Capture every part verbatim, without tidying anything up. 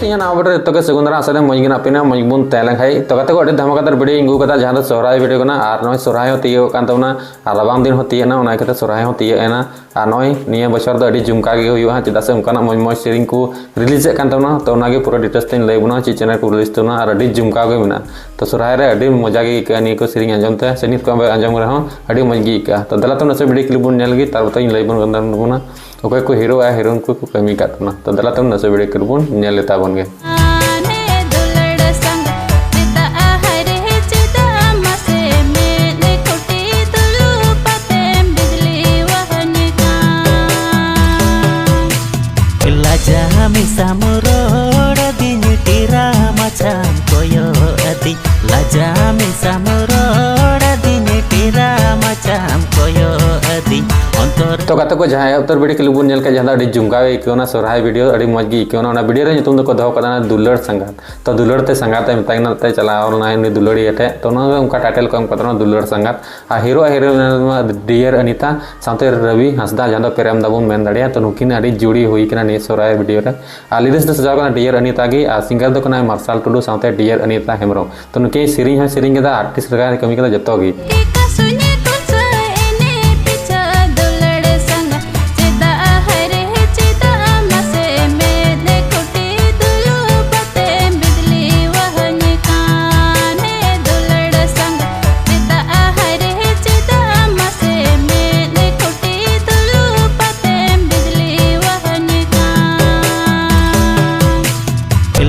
ᱱᱤᱭᱟᱹ ᱱᱟᱣᱟ video ᱨᱮ ᱡᱚᱛᱚ ᱜᱮ ᱥᱟᱹᱜᱩᱱ ᱫᱟᱨᱟᱢ, ᱟᱥᱟ ᱫᱚ ᱢᱚᱡᱽ ᱜᱮ ᱢᱮᱱᱟᱜ ᱯᱮᱭᱟ, ᱢᱚᱡᱽ ᱵᱚᱱ ᱛᱟᱦᱮᱸ ᱞᱮᱱ ᱠᱷᱟᱡ᱾ ᱛᱚ ᱜᱟᱛᱮ ᱠᱚ, ᱟᱹᱰᱤ ᱫᱷᱟᱢᱟᱠᱟᱫᱟᱨ video ᱤᱧ ᱟᱹᱜᱩ ᱠᱟᱫᱟ, ᱡᱟᱦᱟᱸ ᱫᱚ ᱥᱚᱦᱨᱟᱭ video ᱠᱟᱱᱟ, ᱟᱨ ᱱᱚᱜᱼᱚᱭ ᱥᱚᱦᱨᱟᱭ ᱦᱚᱸ ᱛᱤᱭᱳᱜ ᱠᱟᱱ ᱛᱟᱵᱚᱱᱟ, ᱟᱨ ᱨᱟᱵᱟᱝ ᱫᱤᱱ ᱦᱚᱸ ᱛᱤᱭᱳᱜ ᱮᱱᱟ, ᱚᱱᱟ ᱤᱭᱠᱟᱹᱛᱮ ᱥᱚᱦᱨᱟᱭ ᱦᱚᱸ ᱛᱤᱭᱳᱜ ᱮᱱᱟ᱾ ᱟᱨ ᱱᱚᱜᱼᱚᱭ ᱱᱤᱭᱟᱹ ᱵᱚᱪᱷᱚᱨ ᱫᱚ ᱟᱹᱰᱤ ᱡᱚᱢᱠᱟᱣ ᱜᱮ ᱦᱩᱭᱩᱜᱼᱟ, ᱪᱮᱫᱟᱜ ᱥᱮ ᱚᱱᱠᱟᱱᱟᱜ ᱢᱚᱡᱽ ᱢᱚᱡᱽ ᱥᱮᱨᱮᱧ ᱠᱚ release ᱮᱫ ᱠᱟᱱ ᱛᱟᱵᱚᱱᱟ᱾ ᱛᱚ ᱚᱱᱟᱜᱮ ᱯᱩᱨᱟᱹ details ᱛᱮᱧ ᱞᱟᱹᱭ ᱟᱵᱚᱱᱟ, ᱪᱮᱫ channel ᱠᱚ release ᱛᱟᱵᱚᱱᱟ, ᱟᱨ ᱟᱹᱰᱤ ᱡᱚᱢᱠᱟᱣ ᱜᱮ ᱢᱮᱱᱟᱜᱼᱟ᱾ ᱛᱚ ᱥᱚᱦᱨᱟᱭ ᱨᱮ ᱟᱹᱰᱤ ᱢᱚᱡᱟ ᱜᱮ ᱟᱹᱭᱠᱟᱹᱜᱼᱟ ᱱᱤᱭᱟᱹ ᱠᱚ ᱥᱮᱨᱮᱧ ᱟᱸᱡᱚᱢ ᱛᱮ, ᱥᱮ ᱱᱤᱛ ᱠᱷᱚᱱ ᱯᱮ ᱟᱸᱡᱚᱢ ᱨᱮᱦᱚᱸ ᱟᱹᱰᱤ ᱢᱚᱡᱽ ᱜᱮ ᱟᱹᱭᱠᱟᱹᱜᱼᱟ᱾ ᱛᱚ ᱫᱮᱞᱟ ᱛᱚ ᱱᱟᱥᱮ video clip ᱵᱚᱱ ᱧᱮᱞ ᱞᱮᱜᱮ, ᱛᱟᱨᱯᱚᱨᱮ ᱤᱧ ᱞᱟᱹᱭ ᱟᱵᱚᱱ ᱠᱟᱱ ᱛᱟᱵᱚᱱᱟ ᱚᱠᱚᱭ ᱠᱚ hero ᱟᱨ heroine ᱠᱚ ᱠᱟᱹᱢᱤ ᱠᱟᱫ ᱛᱟᱵᱚᱱᱟ᱾ ᱛᱚ ᱫᱮᱞᱟ ᱛᱚ ᱱᱟᱥᱮ video clip ᱵᱚᱱ ᱧᱮᱞ ᱞᱮᱛᱟ ᱵᱚᱱ ᱜᱮ᱾ ᱟᱱᱮ ᱫᱩᱞᱟᱹᱲ ᱥᱟᱸᱜᱟᱛ ᱪᱮᱫᱟᱜ ᱦᱟᱭᱨᱮ ᱪᱮᱫᱟᱜ ᱢᱟᱥᱮ ᱢᱮᱫ ᱠᱩᱴᱤ ᱫᱩᱲᱩᱵ ᱠᱟᱛᱮᱢ ᱵᱤᱡᱽᱞᱤ ᱣᱟᱦᱟᱧ ᱠᱟᱱ᱾ ᱞᱟᱡᱟ ᱢᱮᱥᱟᱢ ᱨᱚᱲ ᱟᱹᱫᱤᱧ, ᱴᱮᱨᱟ ᱢᱟᱪᱷᱟᱢ ᱠᱚᱭᱚᱜ ᱟᱹᱫᱤᱧ᱾ ᱞᱟᱡᱟ ᱢᱮᱥᱟᱢ ᱨᱚᱲ ᱟᱹᱫᱤᱧ, ᱴᱮᱨᱟ ᱢᱟᱪᱷᱟᱢ ᱠᱚᱭᱚᱜ ᱟᱹᱫᱤᱧ᱾ ᱚᱱᱛᱚᱨ ᱛᱚ ᱜᱟᱛᱮ ᱠᱚ, ᱡᱟᱦᱟᱸᱭ ᱩᱛᱟᱹᱨ video clip ᱵᱚᱱ ᱧᱮᱞ ᱠᱮᱫ, ᱡᱟᱦᱟᱸ ᱫᱚ ᱟᱹᱰᱤ ᱡᱚᱢᱠᱟᱣ ᱜᱮ ᱟᱹᱭᱠᱟᱹᱣ ᱮᱱᱟ, ᱥᱚᱦᱨᱟᱭ video ᱟᱹᱰᱤ ᱢᱚᱡᱽ ᱜᱮ ᱟᱹᱭᱠᱟᱹᱣ ᱮᱱᱟ᱾ ᱚᱱᱟ video ᱨᱮ ᱧᱩᱛᱩᱢ ᱫᱚᱠᱚ ᱫᱚᱦᱚ ᱠᱟᱫᱟ ᱫᱩᱞᱟᱹᱲ ᱥᱟᱸᱜᱟᱛ᱾ ᱛᱚ ᱫᱩᱞᱟᱹᱲ ᱛᱮ ᱥᱟᱸᱜᱟᱛ ᱮ ᱢᱮᱛᱟᱭ ᱠᱟᱱᱟ, ᱛᱮ ᱪᱟᱞᱟᱣ ᱞᱮᱱᱟᱭ ᱩᱱᱤ ᱫᱩᱞᱟᱹᱲᱤᱭᱟᱹ ᱴᱷᱮᱡ᱾ ᱛᱚ ᱚᱱᱟ ᱚᱱᱠᱟ title ᱠᱚ ᱮᱢ ᱠᱟᱫᱟ, ᱫᱩᱞᱟᱹᱲ ᱥᱟᱸᱜᱟᱛ᱾ ᱟᱨ hero ᱟᱨ heroine ᱢᱟ Dear Anita ᱥᱟᱶᱛᱮ ᱨᱚᱵᱤ ᱦᱟᱸᱥᱫᱟ, ᱡᱟᱦᱟᱸ ᱫᱚ ᱯᱨᱮᱢ ᱫᱟ ᱵᱚᱱ ᱢᱮᱱ ᱫᱟᱲᱮᱭᱟᱜᱼᱟ᱾ ᱛᱚ ᱱᱩᱠᱤᱱ ᱟᱹᱰᱤ ᱡᱩᱲᱤ ᱦᱩᱭ ᱠᱟᱱᱟ ᱱᱤᱭᱟᱹ ᱥᱚᱦᱨᱟᱭ video ᱨᱮ᱾ ᱟᱨ lyrics ᱫᱚ ᱥᱟᱡᱟᱣ ᱠᱟᱱᱟ Dear Anita ᱜᱮ, ᱟᱨ singer ᱫᱚ ᱠᱟᱱᱟᱭ ᱢᱟᱨᱥᱟᱞ ᱴᱩᱰᱩ ᱥᱟᱶᱛᱮ Dear Anita ᱦᱮᱢᱵᱨᱚᱢ᱾ ᱛᱚ ᱱᱩᱠᱤᱱ ᱥᱮᱨᱮᱧ ᱦᱚᱸᱭ ᱥᱮᱨᱮᱧ ᱠᱮᱫᱟ, artist ᱞᱮᱠᱟᱭ ᱠᱟᱹᱢᱤ ᱠᱮᱫᱟ ᱡᱚᱛᱚ ᱜᱮ᱾ ᱠᱟᱥᱩᱧ ᱠᱩᱥᱟᱹ ᱮᱱᱮ ᱯᱤᱪᱷᱟ ᱫᱩᱞᱟᱹᱲ ᱥᱟᱸᱜᱟ, ᱪᱮᱫᱟᱜ ᱦᱟᱭᱨᱮ ᱪᱮᱫᱟᱜ ᱢᱟᱥᱮ ᱢᱮᱫ ᱠᱩᱴᱤ ᱫᱩᱞᱩ ᱠᱟᱛᱮ ᱵᱤᱡᱽᱞᱤ ᱣᱟᱦᱟᱧ ᱠᱟᱱᱮ ᱫᱩᱞᱟᱹᱲ ᱥᱟᱸᱜᱟ, ᱪᱮᱫᱟᱜ ᱦᱟᱭᱨᱮ ᱪᱮᱫᱟᱜ ᱢᱟᱥᱮ ᱢᱮᱫ ᱠᱩᱴᱤ ᱫᱩᱞᱩ ᱠᱟᱛᱮ ᱵᱤᱡᱽᱞᱤ ᱣᱟᱦᱟᱧ ᱠᱟᱱ᱾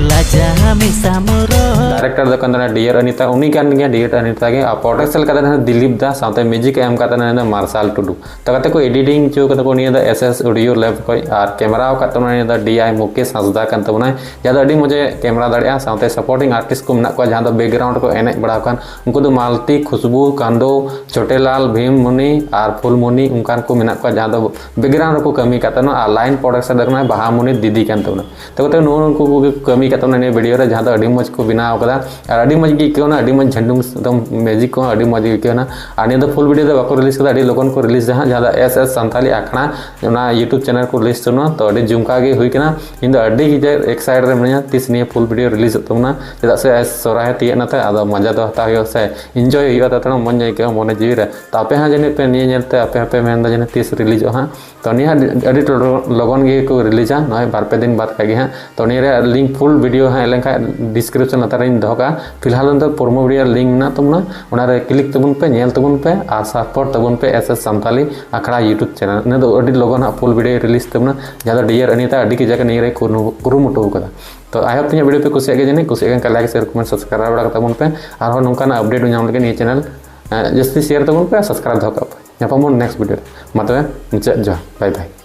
ᱞᱟᱡᱟ ᱢᱮᱥᱟᱢ ᱨᱚᱲ᱾ Director ᱫᱚ ᱠᱟᱱ ᱛᱟᱦᱮᱱᱟ Dear Anita, ᱩᱱᱤ ᱠᱟᱱ ᱜᱮᱭᱟ Dear Anita ᱜᱮ᱾ ᱟᱨ production ᱠᱟᱛᱮ ᱛᱟᱦᱮᱱᱟ ᱫᱤᱞᱤᱯ ᱫᱟ, ᱥᱟᱶᱛᱮ music ᱮ ᱮᱢ ᱠᱟᱛᱮ ᱛᱟᱦᱮᱱᱟ ᱢᱟᱨᱥᱟᱞ ᱴᱩᱰᱩ᱾ ᱛᱚ ᱜᱟᱛᱮ ᱠᱚ, editing ᱦᱚᱪᱚ ᱠᱟᱫᱟ ᱠᱚ ᱱᱤᱭᱟᱹ ᱫᱚ S S Audio Lab ᱠᱷᱚᱡ, ᱟᱨ camera ᱟᱠᱟᱫ ᱛᱟᱵᱚᱱᱟ ᱱᱤᱭᱟᱹ ᱫᱚ D I ᱢᱩᱠᱮᱥ ᱦᱟᱸᱥᱫᱟ ᱠᱟᱱ ᱛᱟᱵᱚᱱᱟᱭ, ᱡᱟᱦᱟᱸ ᱫᱚ ᱟᱹᱰᱤ ᱢᱚᱡᱮ camera ᱫᱟᱲᱮᱭᱟᱜᱼᱟ᱾ ᱥᱟᱶᱛᱮ supporting artist ᱠᱚ ᱢᱮᱱᱟᱜ ᱠᱚᱣᱟ, ᱡᱟᱦᱟᱸ ᱫᱚ background ᱨᱮᱠᱚ ᱮᱱᱮᱡ ᱵᱟᱲᱟ ᱟᱠᱟᱱ, ᱩᱱᱠᱩ ᱫᱚ ᱢᱟᱞᱛᱤ, ᱠᱷᱩᱥᱵᱩ, ᱠᱟᱱᱫᱳ, ᱪᱷᱳᱴᱮᱞᱟᱞ, ᱵᱷᱤᱢ ᱢᱩᱱᱤ ᱟᱨ ᱯᱷᱩᱞ ᱢᱩᱱᱤ, ᱚᱱᱠᱟᱱ ᱠᱚ ᱢᱮᱱᱟᱜ ᱠᱚᱣᱟ, ᱡᱟᱦᱟᱸ ᱫᱚ background ᱨᱮᱠᱚ ᱠᱟᱹᱢᱤ ᱠᱟᱫ ᱛᱟᱵᱚᱱᱟ᱾ ᱟᱨ line production ᱫᱚ ᱠᱟᱱᱟᱭ ᱵᱟᱦᱟ ᱢᱩᱱᱤ ᱫᱤᱫᱤ ᱠᱟᱱ ᱛᱟᱵᱚᱱᱟ᱾ ᱛᱚ ᱜᱟᱛᱮ, ᱱᱩᱜᱼᱩ ᱱᱩᱠᱩ ᱠᱚᱜᱮ ᱠᱚ ᱠᱟᱹᱢᱤ ᱠᱟᱫ ᱛᱟᱵᱚᱱᱟ ᱱᱤᱭᱟᱹ video ᱨᱮ, ᱡᱟᱦᱟᱸ ᱫᱚ ᱟᱹᱰᱤ ᱢᱚᱡᱽ ᱠᱚ ᱵᱮᱱᱟᱣ ᱠᱟᱫᱟ᱾ ᱟᱨ ᱟᱹᱰᱤ ᱢᱚᱡᱽ ᱜᱮ ᱟᱹᱭᱠᱟᱹᱣ ᱮᱱᱟ, ᱟᱹᱰᱤ ᱢᱚᱡᱽ ᱡᱷᱟᱹᱱᱰᱩᱢ ᱮᱠᱫᱚᱢ ᱢᱮᱡᱤᱠ ᱠᱚᱦᱚᱸ ᱟᱹᱰᱤ ᱢᱚᱡᱽ ᱜᱮ ᱟᱹᱭᱠᱟᱹᱣ ᱮᱱᱟ᱾ ᱟᱨ ᱱᱤᱭᱟᱹ ᱫᱚ ᱯᱷᱩᱞ ᱵᱷᱤᱰᱤᱭᱳ ᱫᱚ ᱵᱟᱠᱚ ᱨᱤᱞᱤᱡᱽ ᱠᱟᱫᱟ, ᱟᱹᱰᱤ ᱞᱚᱜᱚᱱ ᱠᱚ ᱨᱤᱞᱤᱡᱽ ᱫᱟ ᱦᱟᱸᱜ, ᱡᱟᱦᱟᱸ ᱫᱚ ᱮᱥ ᱮᱥ ᱥᱟᱱᱛᱟᱞᱤ ᱟᱠᱷᱲᱟ, ᱚᱱᱟ ᱭᱩᱴᱩᱵᱽ ᱪᱮᱱᱮᱞ ᱠᱚ ᱨᱤᱞᱤᱡᱽ ᱛᱟᱵᱚᱱᱟ᱾ ᱛᱚ ᱟᱹᱰᱤ ᱡᱚᱢᱠᱟᱣ ᱜᱮ ᱦᱩᱭ ᱠᱟᱱᱟ᱾ ᱤᱧ ᱫᱚ ᱟᱹᱰᱤ ᱠᱟᱡᱟᱠ ᱮᱠᱥᱟᱭᱤᱴ ᱨᱮ ᱢᱤᱱᱟᱹᱧᱟ ᱛᱤᱥ ᱱᱤᱭᱟᱹ ᱯᱷᱩᱞ ᱵᱷᱤᱰᱤᱭᱳ ᱨᱤᱞᱤᱡᱚᱜ ᱛᱟᱵᱚᱱᱟ, ᱪᱮᱫᱟᱜ ᱥᱮ ᱥᱚᱨᱦᱟᱭ ᱛᱤᱭᱟᱹᱜ ᱱᱟᱛᱮ, ᱟᱫᱚ ᱢᱚᱡᱟ ᱫᱚ ᱦᱟᱛᱟᱣ ᱦᱩᱭᱩᱜᱼᱟ ᱥᱮ, ᱤᱱᱡᱚᱭ ᱦᱩᱭᱩᱜᱼᱟ, ᱛᱟᱛᱮ ᱢᱚᱡᱽ ᱧᱚᱜ ᱟᱹᱭᱠᱟᱹᱜᱼᱟ ᱢᱚᱱᱮ ᱡᱤᱣᱤ ᱨᱮ᱾ ᱛᱚ ᱟᱯᱮ ᱦᱚᱸ ᱡᱟᱹᱱᱤᱡ ᱯᱮ ᱱᱤᱭᱟᱹ ᱧᱮᱞᱛᱮ ᱟᱯᱮ ᱦᱚᱸᱯᱮ ᱢᱮᱱᱫᱟ ᱡᱟᱹᱱᱤᱡ ᱛᱤᱥ ᱨᱤᱞᱤᱡᱚᱜᱼᱟ ᱦᱟᱸᱜ᱾ ᱛᱚ ᱱᱤᱭᱟᱹ ᱦᱟᱸᱜ ᱟᱹᱰᱤ ᱞᱚ-, ᱞᱚᱜᱚᱱ ᱜᱮ ᱠᱚ ᱨᱤᱞᱤᱡᱟ, ᱱᱚᱜᱼᱚᱭ ᱵᱟᱨ ᱯᱮ ᱫᱤᱱ ᱵᱟᱫ ᱠᱷᱟᱡ ᱜᱮ ᱦᱟᱸᱜ᱾ ᱛᱚ ᱱᱤᱭᱟᱹ ᱨᱮᱭᱟᱜ ᱞᱤᱝᱠ ᱯᱷᱩᱞ ᱵᱷᱤᱰᱤᱭᱳ ᱦᱟᱸᱜ ᱞᱮᱱᱠᱷᱟᱡ ᱰᱤᱥᱠᱨᱤᱯᱥᱚᱱ ᱞᱟᱛᱟᱨ ᱨᱤᱧ ᱫᱚᱦᱚ ᱠᱟᱜᱼᱟ᱾ ᱯᱷᱤᱞᱦᱟᱞ ᱫᱚ ᱯᱨᱳᱢᱳ ᱵᱷᱤᱰᱤᱭᱳ ᱞᱤᱝᱠ ᱢᱮᱱᱟᱜ ᱛᱟᱵᱚᱱᱟ, ᱚᱱᱟ ᱨᱮ ᱠᱞᱤᱠ ᱛᱟᱵᱚᱱ ᱯᱮ, ᱧᱮᱞ ᱛᱟᱵᱚᱱ ᱯᱮ ᱟᱨ ᱥᱟᱯᱳᱨᱴ ᱛᱟᱵᱚᱱ ᱯᱮ ᱮᱥ ᱮᱥ ᱥᱟᱱᱛᱟᱞᱤ ᱟᱠᱷᱲᱟ ᱭᱩᱴᱩᱵᱽ ᱪᱮᱱᱮᱞ᱾ ᱤᱱᱟᱹ ᱫᱚ ᱟᱹᱰᱤ ᱞᱚᱜᱚᱱ ᱦᱟᱸᱜ ᱯᱷᱩᱞ ᱵᱷᱤᱰᱤᱭᱳ ᱨᱤᱞᱤᱡᱽ ᱛᱟᱵᱚᱱᱟ, ᱡᱟᱦᱟᱸ ᱫᱚ ᱰᱤᱭᱟᱨ ᱟᱱᱤᱛᱟ ᱟᱹᱰᱤ ᱠᱟᱡᱟᱠ ᱱᱤᱭᱟᱹ ᱨᱮ ᱠᱩᱨᱩ-, ᱠᱩᱨᱩᱢᱩᱴᱩ ᱠᱟᱫᱟ᱾ ᱛᱚ ᱟᱭ ᱦᱳᱯ ᱛᱤᱧᱟᱹ ᱵᱷᱤᱰᱤᱭᱳ ᱯᱮ ᱠᱩᱥᱤᱭᱟᱜ ᱜᱮᱭᱟ ᱡᱟᱹᱱᱤᱡ, ᱠᱩᱥᱤᱭᱟᱜ ᱠᱷᱟᱱ ᱞᱟᱭᱤᱠ, ᱥᱮᱭᱟᱨ, ᱠᱚᱢᱮᱱᱴ, ᱥᱟᱵᱥᱠᱨᱟᱭᱤᱵ ᱵᱟᱲᱟ ᱠᱟᱛᱟ ᱵᱚᱱ ᱯᱮ᱾ ᱟᱨᱦᱚᱸ ᱱᱚᱝᱠᱟᱱᱟᱜ ᱟᱯᱰᱮᱴ ᱧᱟᱢ ᱞᱟᱹᱜᱤᱫ ᱱᱤᱭᱟᱹ ᱪᱮᱱᱮᱞ, ᱮ, ᱡᱟᱹᱥᱛᱤ ᱥᱮᱭᱟᱨ ᱛᱟᱵᱚᱱ ᱯᱮ, ᱥᱟᱵᱥᱠᱨᱟᱭᱤᱵ ᱫᱚᱦᱚ ᱠᱟᱜ ᱯᱮ᱾ ᱧᱟᱯᱟᱢ ᱵᱚᱱ ᱱᱮᱠᱥᱴ ᱵᱷᱤᱰᱤᱭᱳ ᱨᱮ᱾ ᱢᱟ ᱛᱚᱵᱮ ᱢᱩᱪᱟᱹᱫ ᱡᱚᱦᱟᱨ, ᱵᱟᱭ ᱵᱟᱭ᱾